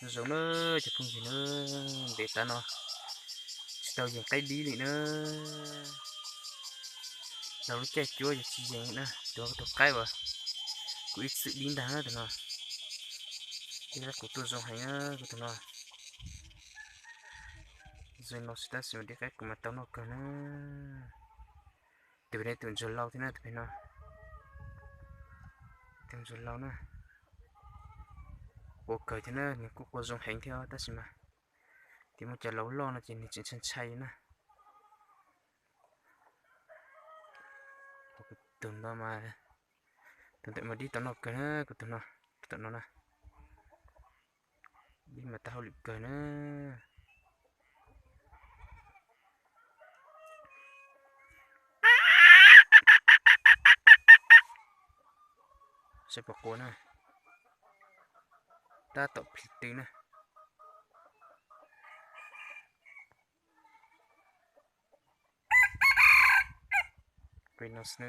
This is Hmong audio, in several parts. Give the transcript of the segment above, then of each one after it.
Zoo na, cov phooj ywg na, ntev tas no tsis tau yees qaib dib li na. Tau lub caij cuab ces tsis yees na. Tus, tus qaib uas kuv ib txwm dib ntag na tus no. Dib qaib qus tuaj zoo heev na tus no. Zoo no xwb tab sis mas dib qaib qus mas tau noj kawg na. Tus pem no tus ntsuag lau thiab na, tus pem no. Tus ntsuag lau na. Qua kawg thiab na, nws kuj qua zoo heev thiab tab sis mas tias muaj cov lau loj no ces nws tseem ntshai ntshai na. Kuv tus no mas, tus ntawm mas dib tau noj kawg na, kuv tus no, tus tom no na. Dib mas tau hauj lwm kawg na. Saib puas qua na. Tab tom plhis tw na. Peb no xwb,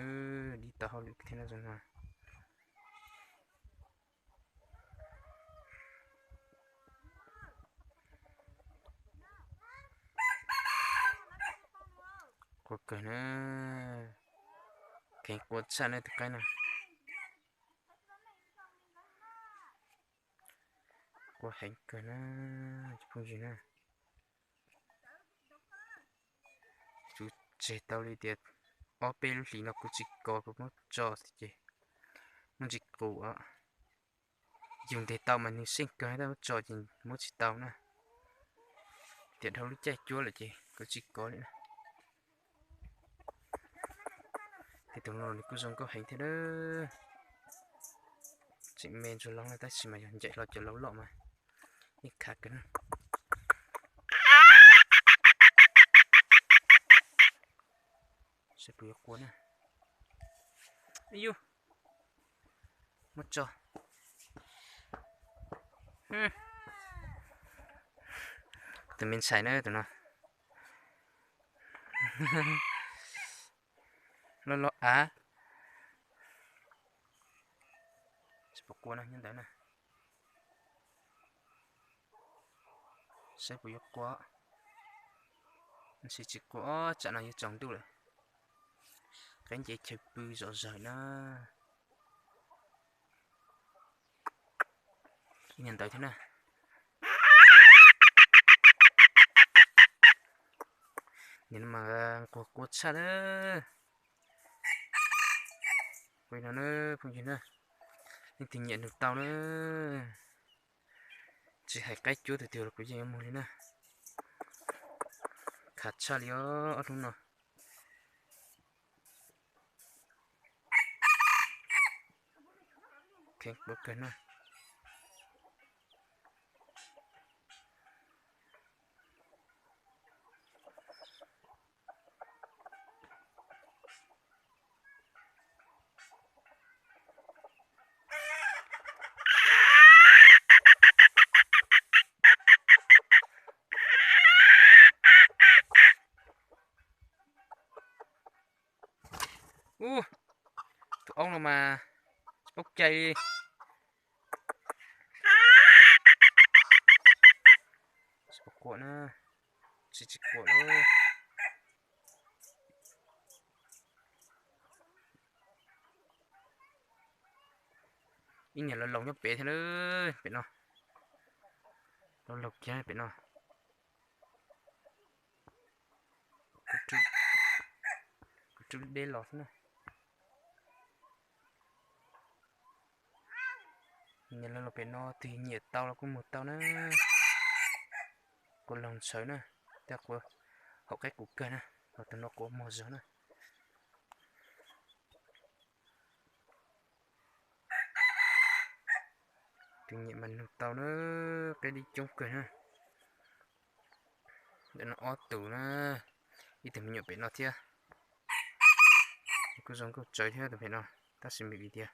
dib tau hauj lwm thiab no zoo no. Qua kawg na, kheev qua tshaj na tus qaib no. Qua heev kawg na, cov phooj ywg na. Kuv tseg tau li tias ob peb lub hlis no kuv tsis kov, kuv muab tso xwb ces muab ntsis qus os. Yus ntes tau mas nws seej kawg, tab muab tso ces muab tsis tau na. Tiam dhau lub caij cuab lawm ces kuv tsis kov li na. Tus no nws kuj zoo nkauj heev thiab. Tseem me ntsuag lau na tab sis mas yog ncaim hlo cov lau loj mas yeej khav kawg na. Saib puas yuav qua na. Yus, muab tso. Tus me ntxhais na tus no. Loj loj av. Tsis pom qua no nyob ntawd na. Saib puas yuav qua. Ntshe tsis qua, tsam no yuav tsaus ntuj lawm. Qaib nce chaw pw zom zaws na. Ib nyuag ntawd thiab na. Nim no mas nquag qua tshaj na. Peb no na phooj ywg na, leej twg nyiam nug tau na. Tsis hais qaib cuab tus twg los kuv yeej yuav muag li na. Khav tshaj li os ob hnub no. Kheev qua kawg na. Ub, tus aub no mas tsis paub cai li. Tsis pom qua na, tsis tsis qua lawm. Ib niag laus laus nyob pem thiab na, pem no. Laus laus kiag pem no. Kuv rub deb los xwb na. Niag laus laus pem no tus nyiam tau los kuj mus tau na. Qua laug ntshawv na, tej qua haum qaib qus kawg na, ho tus no qua mog zog na. Tus nyiam mas nug tau na, qaib dib coob kawg na. Ntawm no ob tus na, ib tug me nyuam pem no thiab. Kuj zoo nkauj tsawv thiab tus pem no, tab sis me vim tias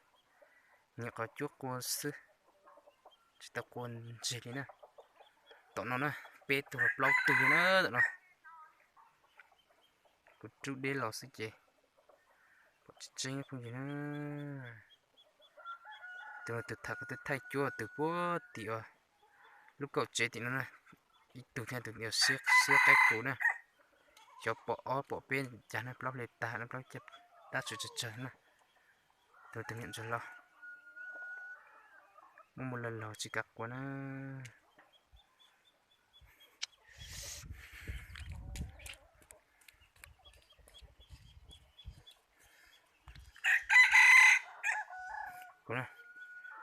nyiam qhov cuab qua xwb, tsis tau qua ntseg li na. Tom no na, peb tug los plaub tug li na tom no. Kuv rub deb los xwb ces pom tseeb tseeb phooj ywg na. Tus no tus tham kuv twb thaij cuab tus puag tim uas Lub kaum tsev tim no na, ib tug thiab tus niam xiab qaib qus na. Xyov pom ob pom peb cas na, plaub hle tag na, plaub caj tab tsawg tsawg tsawg na. Tus tus niam ntsuag hlau, muaj muaj laug laug tsis kav qua na.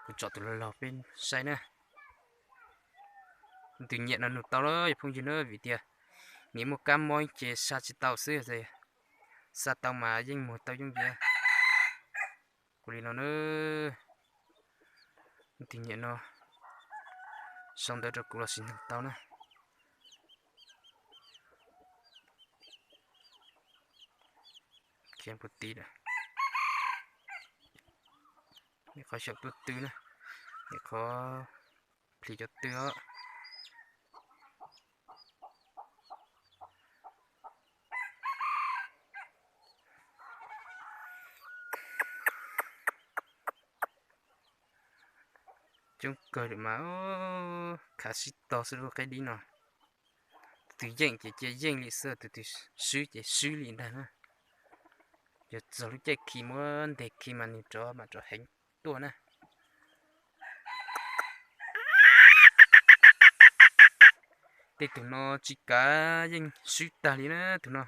Kuv tsom tus laug laug peb saib na. Tus nyiam no nug tau lawm phooj ywg na, vim tias nws muaj kab mob ces xa tsis tau xwb, xa tau mas yeej muag tau yooj yim. Kuv li no na, tus nyiam no sau ntawv rau kuv los sis nug tau na. Khiav puag tid lawm. Nim qhov xyaum tuaj tw na, nim qhov plhis cov tw os. Coob kawg li mas, khav sib tog xwb lub qaib dib no. Tus twg yeej ces cia yeej li xwb, tus twg swb ces swb li ntag na. Yog txog lub caij khi muab nteg khi mas nws rov mam rov heev tuaj na. Tej tug no tsis kav yeej swb tag li na tus no.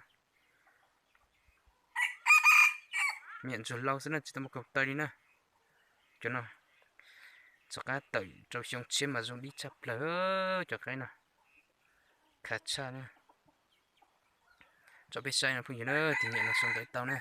Niam ntsuag hlau xwb na, tsis tau muaj kaug taw li na. Cov no txog qab tawm rau xyoo tshiab mas zoo dib tshaj plaws cov qaib no. Khav tshaj na. Tso peb saib no phooj ywg na, tus nyiam no sau ntawv tau na.